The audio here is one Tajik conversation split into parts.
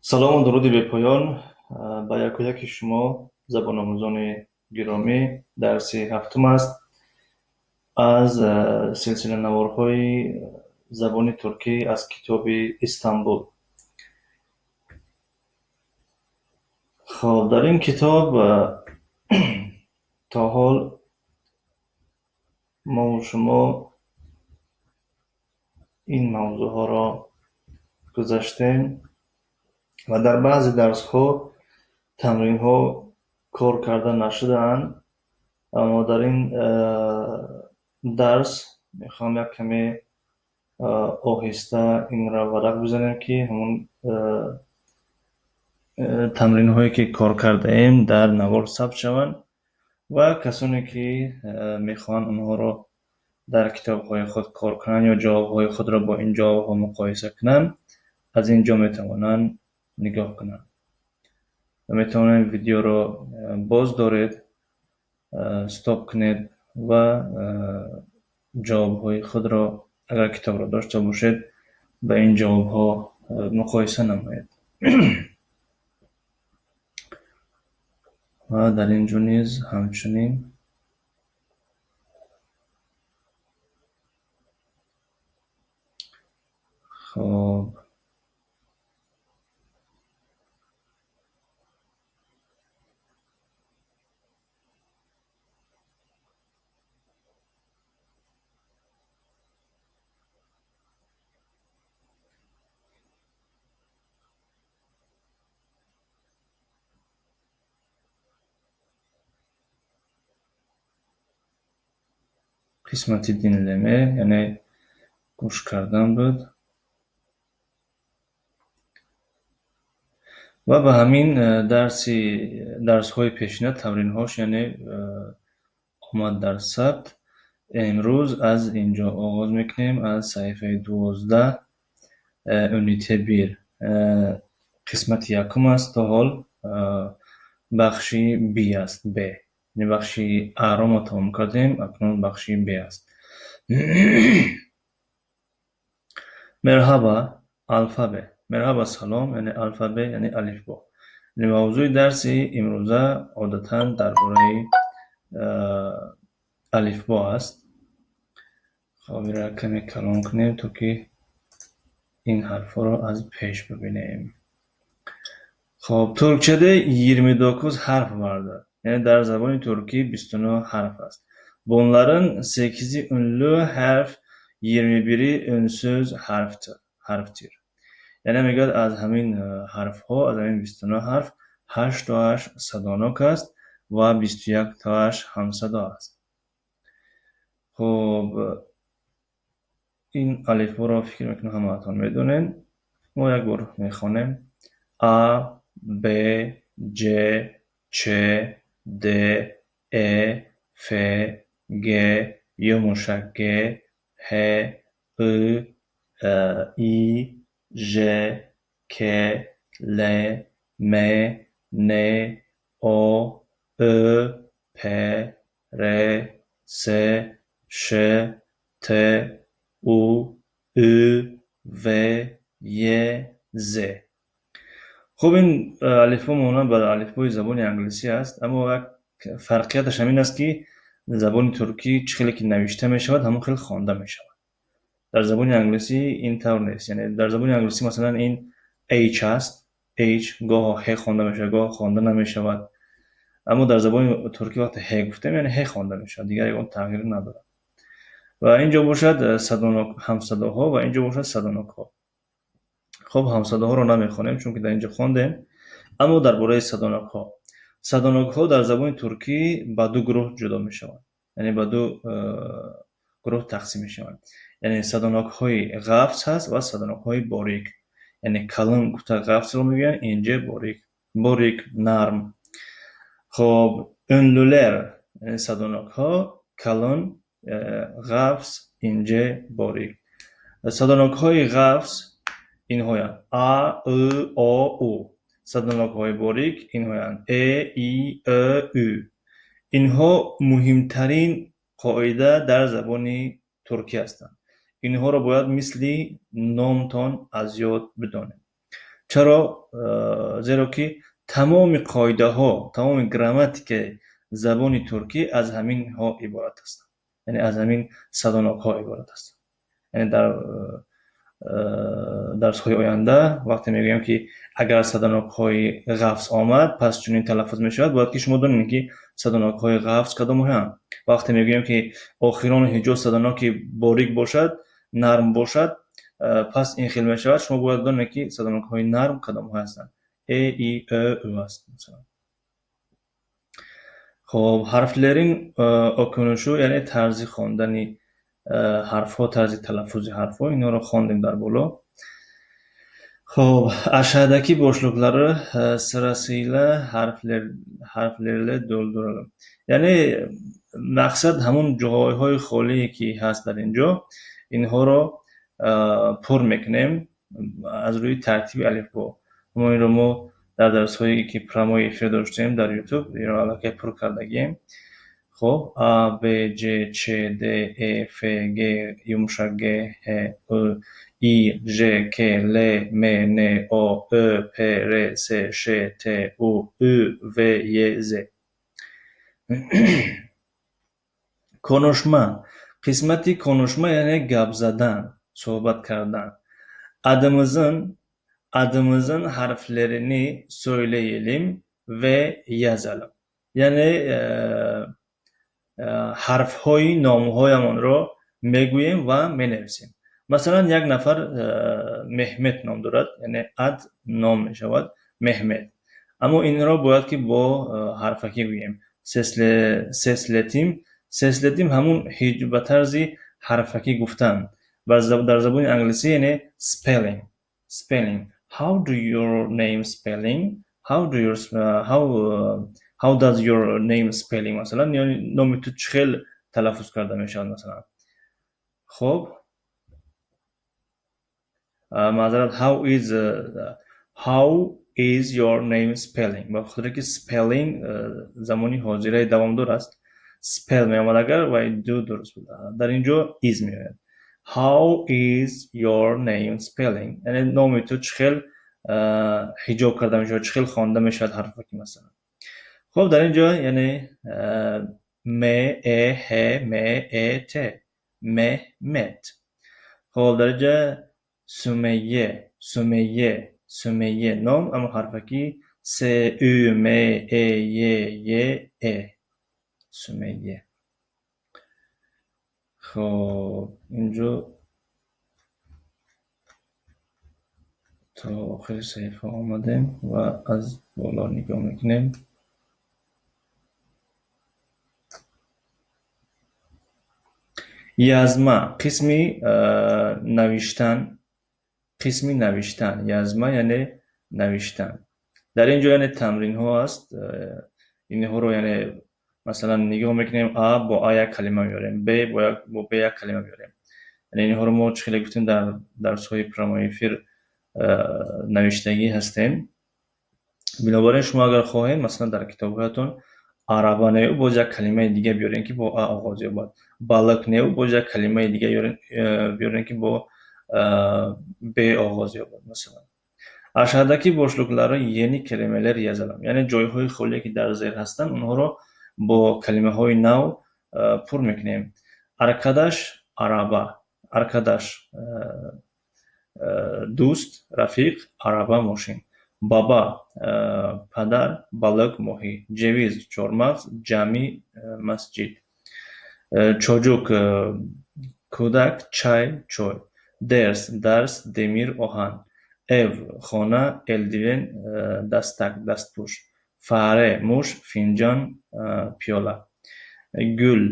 Салому дуруди бепоён ба яку яки шумо, забономӯзони гиромӣ. Дарси ҳафтум аст аз силсиланаворҳои забони туркӣ аз китоби Истанбул. Хоб, дар ин китоб то ҳол мову шумо ин мавзӯъҳоро гузаштем ва дар баъзе дарсҳо тамринҳо кор карда нашудаанд, аммо дар ин дарс мехоҳам як каме оҳиста инро варақ бизанем, ки ҳамон тамринҳое ки кор кардаем дар навор сабт шаванд ва касоне ки мехоҳанд онҳоро дар китобҳои худ кор кунанд ё ҷавобҳои худро бо ин ҷавобҳо муқоиса кунанд, аз ин ҷо метавонанд нигоҳ кунанд ва метавонед видеоро боз доред, стоп кунед ва ҷавобҳои худро агар китобро дошта бошед ба ин ҷавобҳо муқоиса намоед. Ва дар ин ҷо низ ҳамчунин хоб қисмати dinleme, яъне гӯш кардан буд. Ва ба ҳамин дарси дарсҳои пешина тамринҳош, яъне омад дар сабт. Имрӯз аз ин ҷо оғоз мекунем, аз саҳифаи 12, ünite bir. Қисмати якум аст то ҳол, бахши Б аст, Б. Яъне бахши А-ро мо тамом кардем, акнун бахши Б аст. Merhaba, alfabe. Merhaba, салом, яъне alfabe, яъне алифбо. Яъне мавзӯи дарси имрӯза одатан дар бораи алифбо аст. Хоб, инро каме калон кунем, то ки ин ҳарфҳоро аз пеш бибинем. Хоб, Türkçede 29 harf vardır. Яъне дар забони туркӣ 29 ҳарф аст. Bunların 8-i ünlü harf, 21-i ünsüz harftir. Яъне мегӯяд аз ҳамин ҳарфҳо, аз ҳамин 29 ҳарф, 8 тоаш садонок аст ва 21 тоаш ҳамсадо аст. Хоб, ин алифборо фикр мекунам ҳамаатон медонед. Мо як бор мехонем. А, Б, Ҷ, Ч, Д, Э, Ф, Г, yumuşak Г, Ҳ, Ы, И, Ж, К, Л, М, Н, О, Ӯ, П, Р, С, Ш, Т, У, Ü, В, Й, З. Хуб, ин алифбо монанд ба алифбои забони англисӣ аст, аммо як фарқияташ ҳамин аст, ки забони туркӣ чӣ хеле ки навишта мешавад, ҳамон хел хонда мешавад. Дар забони англисӣ ин тавр нест. Яъне дар забони англисӣ масалан ин H аст, H гоҳо Ҳ хонда мешавад, гоҳо хонда намешавад. Аммо дар забони туркӣ вақте Ҳ гуфтем, яъне Ҳ хонда мешавад, дигар ягон тағйир надорад. Ва ин ҷо бошад садонок ҳамсадоҳо ва ин ҷо бошад садонокҳо. Хоб, ҳамсадоҳоро намехонем, чунки дар ин ҷо хондем, аммо дар бораи садонокҳо. Садонокҳо дар забони туркӣ ба ду гурӯҳ ҷудо мешаванд, яъне ба ду гурӯҳ тақсим мешаванд. Яъне садонокҳои ғафс ҳаст ва садонокҳои борик. Яъне kalın гуфта ғафсро мегӯянд, инҷа борик. Борик, нарм. Хоб, ünlüler, яъне садонокҳо kalın, ғафс, инҷа борик. Садонокҳои ғафс инҳоянд: А, Ы, О, У. Садонокҳои борик инҳоянд: Э, И, Ө, Ü. Инҳо муҳимтарин қоида дар забони туркӣ ҳастанд. Инҳоро бояд мисли номтон аз ёд бидонед. Чаро? Зеро ки тамоми қоидаҳо, тамоми грамматикаи забони туркӣ аз ҳаминҳо иборат ҳастанд, яъне аз ҳамин садонокҳо иборат ҳастанд. Яъне дар дарсҳои оянда вақте мегӯям, ки агар садонокҳои ғафз омад, пас чунин талаффуз мешавад, бояд ки шумо донед, ки садонокҳои ғафз кадомҳоянд. Вақте мегӯем, ки охирони ҳиҷо садоноки борик бошад, нарм бошад, пас ин хел мешавад, шумо бояд донед, ки садонокҳои нарм кадомҳо ҳастанд: э, и, ө, ӯ аст, масалан. Хоб, harflerin okunuşu, яъне тарзи хондани ҳарфҳо, тарзи талаффузи ҳарфҳо, инҳоро хондем дар боло. Хоб, aşağıdaki boşlukları sırasıyla harflerle dolduralım. Яъне мақсад ҳамон ҷойҳои холие, ки ҳаст дар ин ҷо, инҳоро пур мекунем аз рӯи тартиби алифбо. Мо инро мо дар дарсҳое, ки прямой эфир доштем дар Ютуб, инро аллакай пур кардагием. Хоб, А, Б, Ҷ, Ч, Д, Э, Ф, Г, юмшак Г, Ҳ, Ӯ, И, Ж, К, Л, М, Н, О, Ө, П, Р, С, Ш, Т, У, Ü, В, Й, З. Konuşma. Қисмати konuşma, яъне гап задан, суҳбат кардан. Adımızın harflerini söyleyelim ve yazalım. Яъне ҳарфҳои номҳоямонро мегӯем ва менависем. Масалан, як нафар Меҳмет ном дорад, яъне ad ном мешавад Меҳмет. Аммо инро бояд ки бо ҳарфакӣ гӯем. Sesletim, sesletim ҳамун ба тарзи ҳарфакӣ гуфтан. Дар забони англисӣ яъне spelling, spelling. How do your name spelling? How do your how how does your name spelling, масалан, яъне номи ту чӣ хел талаффуз карда мешавад, масалан. Хоб, маъзарат, how is your name spelling? Ба хотире ки spelling замони ҳозираи давомдор аст, spell меомад агар, вай ду дуруст буд. Дар ин ҷо is меояд. How is your name spelling? Яъне номи ту чӣ хел ҳиҷо карда мешавад, чӣ хел хонда мешавад ҳарфаки, масалан. Хоб, дар ин ҷо яъне м, э, ҳ, м, э, т, Меҳмет. Хоб, дар ин ҷо Сумайе, Сумайе, Сумайе ном, аммо ҳарфакӣ с, ю, м, э, е, е, э, Сумайе. Хоб, инҷо то охири саҳифа омадем ва аз боло нигоҳ мекунем. Yazma, қисми навиштан, қисми навиштан. Yazma яъне навиштан. Дар ин ҷо яъне тамринҳо аст. Инҳоро яъне масалан нигоҳ мекунем: а бо а як калима меорем, б бо б як калима меорем. Яъне инҳоро мо чӣ хеле гуфтем, дар дарсҳои прямой эфир навиштагӣ ҳастем. Бинобар ин шумо агар хоҳед, масалан, дар китобҳоятон araba нею боз як калимаи дига биёрем, ки бо а оғоз ёбад, balık нею боз як калимаи дига биёрем, ки бо б оғоз ёбад, масалан. Aşağıdaki boşluklara yeni kelimeler yazalım. Яъне ҷойҳои холие, ки дар зер ҳастанд, онҳоро бо калимаҳои нав пур мекунем. Arkadaş, araba. Arkadaş, дӯст, рафиқ, araba, мошин. Baba, падар, balık, моҳӣ, ceviz, чормағз, cami, масҷид. Çocuk, кӯдак, çay, чой. Ders, дарс, demir, оҳан. Ev, хона, eldiven, дастак, дастпӯш. Fare, муш, fincan, пиёла. Gül,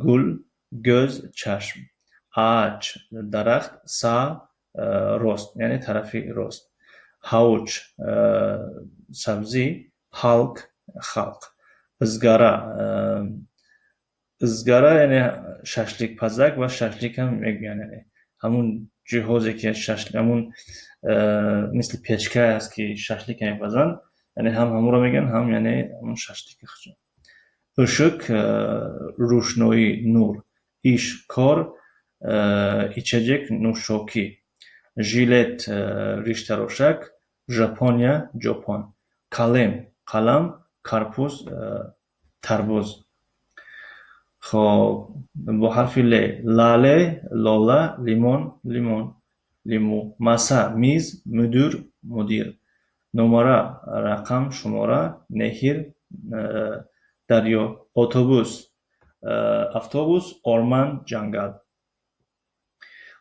гул, göz, чашм. Ağaç, дарахт, sağ, рост, яъне тарафи рост. Havuç, сабзӣ, halk, халқ. Izgara, izgara яъне шашликпазак ва шашлик ҳам мегӯянд, яъне ҳамун ҷиҳозе, ки ҳамун мисли печка аст, ки шашлика мепазанд, яъне ҳам ҳамонро мегӯянд, ҳам яъне ҳамун шашлики худшон. Işık, рӯшноӣ, нур. İş, кор, içecek, нӯшокӣ. Jilet, риштарошак, Japonya, Ҷопон. Kalem, қалам, karpuz, тарбуз. Хоб, бо ҳарфи Л: lale, лола, limon, лимон, лимӯ. Masa, миз, müdür, мудир. Numara, рақам, шумора, nehir, дарё. Otobüs, автобус, orman, ҷангал.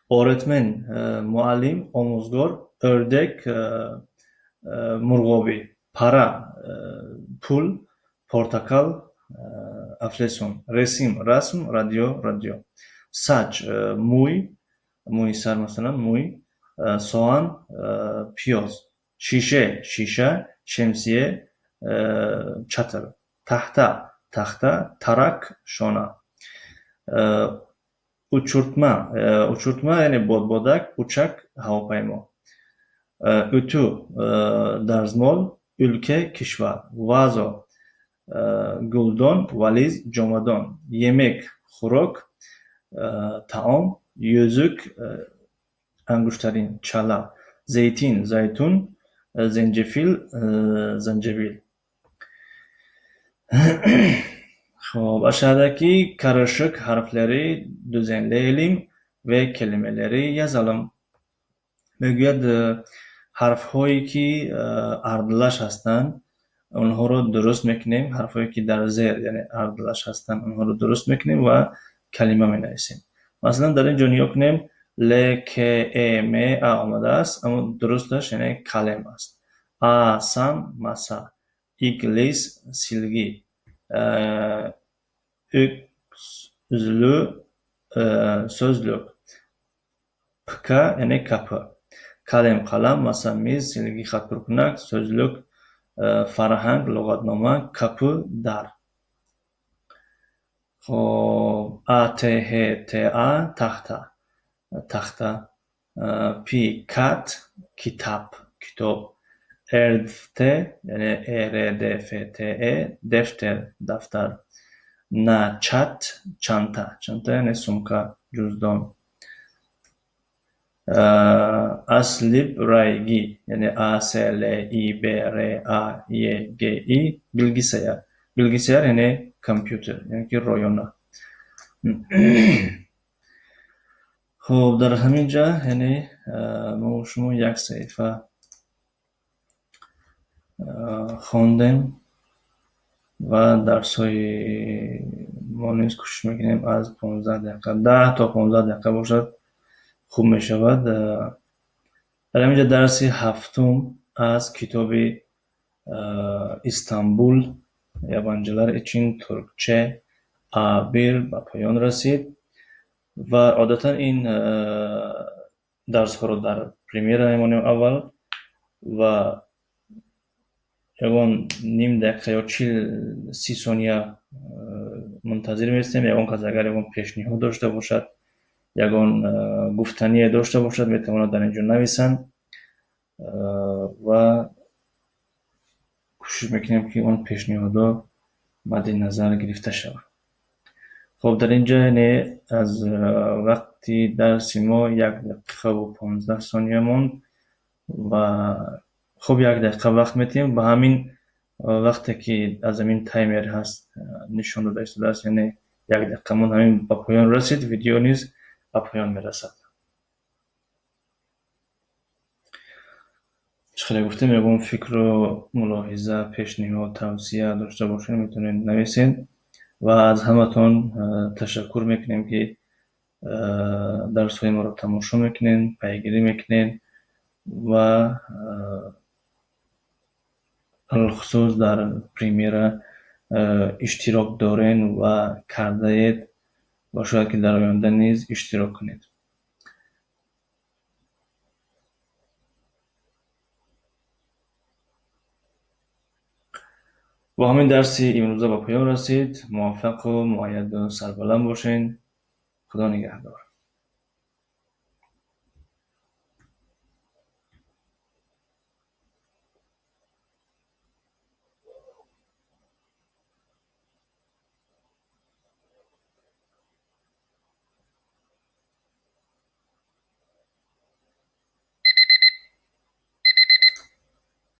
Öğretmen, муаллим, омӯзгор, ördek, мурғобӣ. Para, пул, portakal, афлесун. Resim, расм, radyo, радио. Saç, мӯй, мӯи сар, масалан, мӯй, soğan, пиёз. Şişe, шиша, şemsiye, чатр. Tahta, тахта, tarak, шона. Uçurtma, uçurtma яъне бодбодак, uçak, ҳавопаймо. Ütü, дарзмол, ülke, кишвар. Vazo, гулдон, valiz, ҷомадон. Yemek, хӯрок, таом, yüzük, ангуштарин, чала. Zeytin, зайтун, zencefil, занҷабил. Хоб, aşağıdaki karışık harfleri düzenleyelim ve kelimeleri yazalım. Мегӯяд, ҳарфҳое ки ардалаш ҳастанд, онҳоро дуруст мекунем, ҳарфҳое ки дар зер, яъне ардалаш ҳастанд, онҳоро дуруст мекунем ва калима менависем. Масалан, дар ин ҷо нигоҳ кунем, Л, К, Э, М, А омадааст, аммо дурусташ яъне kalem аст. А, сам, masa, иглис, silgi, үзлү, sözlük, ПК, яъне kapı, kalem, қалам, masa, миз, silgi, хатпуркунак, sözlük, фарҳанг, луғатнома, kapı, дар. Хоб, А, Т, Ҳ, Т, А, tahta, тахта, П, кат, kitap, китоб, Р, Т, яъне Э, Р, Д, Ф, Т, Э, defter, дафтар, Н, чат, çanta, çanta яъне сумка, ҷуздон. Аслибрайги, яъне А, С, Л, И, Б, Р, А, Е, Г, И, bilgisayar. Bilgisayar яъне компютер, яъне ки роёна. Хуб, дар ҳамин ҷа яъне мо шумо як саҳифа хондем ва дарсҳои мо низ кӯшиш мекунем аз 15 дақиқа, 10 то 15 дақиқа бошад, хуб мешавад. Дар ҳамин ҷа дарси ҳафтум аз китоби Истанбул yabancılar için Türkçe A1 ба поён расид ва одатан ин дарсҳоро дар премьера мемонем аввал ва ягон ним дақиқа ё 40-30 сония мунтазир меистем. Ягон кас агар ягон пешниҳод дошта бошад, ягон гуфтание дошта бошад, метавонад дар ин ҷо нависанд ва кӯшиш мекунем, ки он пешниҳодҳо мадди назар гирифта шаванд. Хоб, дар ин ҷо яъне аз вақти дарси мо 1 дақиқаву 15 сония монд ва хуб, 1 дақиқа вақт медиҳем. Ба ҳамин вақте ки аз ҳамин таймер ҳаст нишон дода истодааст, яъне 1 дақиқа монд, ҳамин ба поён расид, видео низ ба поён мерасад. Чӣ хеле гуфтем, ягон фикру мулоҳиза, пешниҳод, тавсия дошта бошед, метавонед нависед ва аз ҳаматон ташаккур мекунем, ки дарсҳои моро тамошо мекунед, пайгирӣ мекунед ва алалхусус дар премьера иштирок дорен ва кардаед ва шояд ки дар оянда низ иштирок кунед. Бо ҳамин дарси имрӯза ба поён расид. Муваффақу муайяду сарбаланд бошед. Худо нигаҳдор.